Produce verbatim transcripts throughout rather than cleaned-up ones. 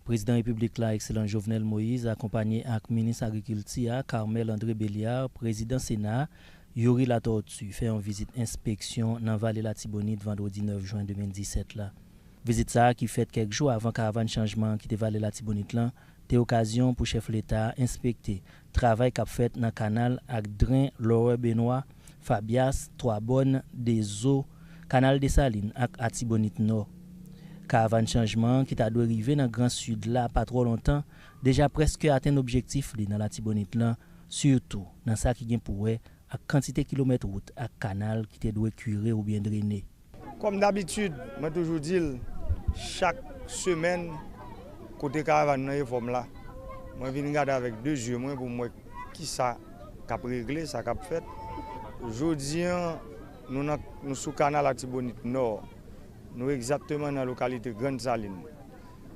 Prezidan Repiblik la, Ekselans Jovenel Moïse, akonpanye ak Minis Agrikilti a, Carmel André Belliard, Prezidan Sena a, Youri Latortue, fè yon vizit enspeksyon nan Vale Latibonit vandredi nèf jen de mil disèt la. Vizit sa a, ki fèt kèk jou avan karavàn chanjman an kite Vale Latibonit lan, te okazyon pou chèf Leta a enspekte travay k ap fèt nan kanal ak dren Lower Benoit, Fabias, Twa Bòn, Dezo, Kanal Desalin ak Atibonit Nò. Karavàn chanjman an ki ta dwe rive nan Gran Sid la pa twò lontan, deja prèske atenn objektif li nan Latibonit lan, sitou nan sa ki gen pou wè ak kantite kilomèt wout ak kanal ki te dwe kire oubyen drene. Kòm dabitid, mwen toujou di l, chak semèn, kote karavàn nan ye fò m la. Mwen vin gade avèk de zye mwen pou m wè kisa k ap regle, sa k ap fèt. Jodi a, nou nan, nou sou kanal Latibonit Nò. Nou egzakteman nan lokalite Grann Salin.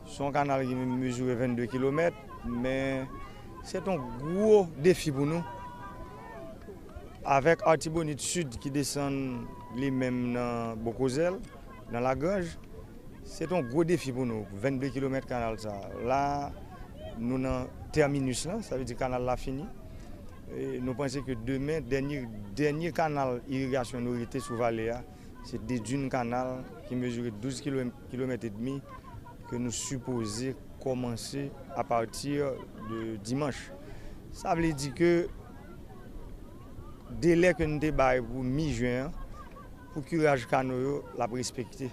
Se yon kanal ki mezire vennde kilomèt, men se t yon gwo defi pou nou. Avèk Latibonit Sid ki desann li menm nan Bokozèl, nan Lagranj, se t yon gwo defi pou nou, vennde kilomèt kanal sa. La, nou nan tèminis lan, sa vle di kanal la fini. E nou panse ke demen, dènye, dènye kanal irigasyon nou rete sou vale a, se Dedune Canal ki mezire douz kilomèt edmi ke nou sipoze kòmanse apati de dimanch. Sa vle di ke delè ke nou te bay pou mi jen an, pou kiraj kano yo, l ap respekte.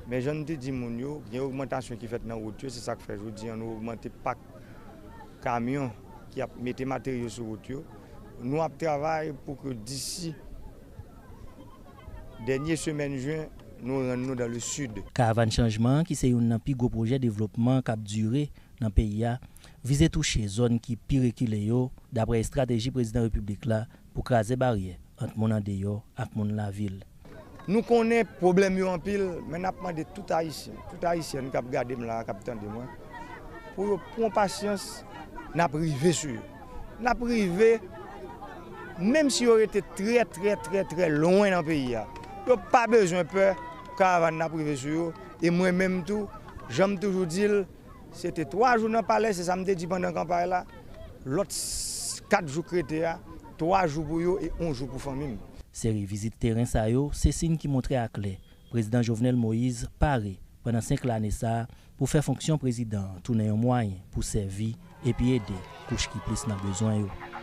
Men jan nou te di moun yo, gen ogmantasyon ki fèt nan wout yo, se sa k fè jodi a nou ogmante pak kamyon ki ap mete materyo sou wout yo. Nou ap travay pou ke disi dènye semèn jen, nou rann nou dans le sud. Karavàn chanjman an, ki se youn nan pi gwo pwojè devlopman k ap dire nan peyi a, vize touche zòn ki pi rekile yo, dapre estrateji Prezidan Repiblik la pou kraze baryè ant moun andeyò ak moun lavil. Nou konnen pwoblèm yo anpil, men n ap mande tout Ayisyen, tout Ayisyèn k ap gade m la a, k ap tande mwen, pou yo pran pasyans, n ap rive sou yo. N ap rive, menm si yo rete trè, trè, trè, trè lwen nan peyi a. Yo pa bezwen pè, karavàn nan ap rive sou yo. E mwen menm tou, jan m toujou di l, se te twa jou nan palè, se sa m te di pandan kanpay la. Lòt s-, kat jou k rete a, twa jou pou yo e yon jou pou fanmi m. Seri vizit teren sa yo, se siy ki montre aklè Prezidan Jovenel Moïse pare pandan senk lane sa a pou fè fonksyon prezidan an tounen yon mwayen pou sèvi epi ede kouch ki plis nan bezwen yo.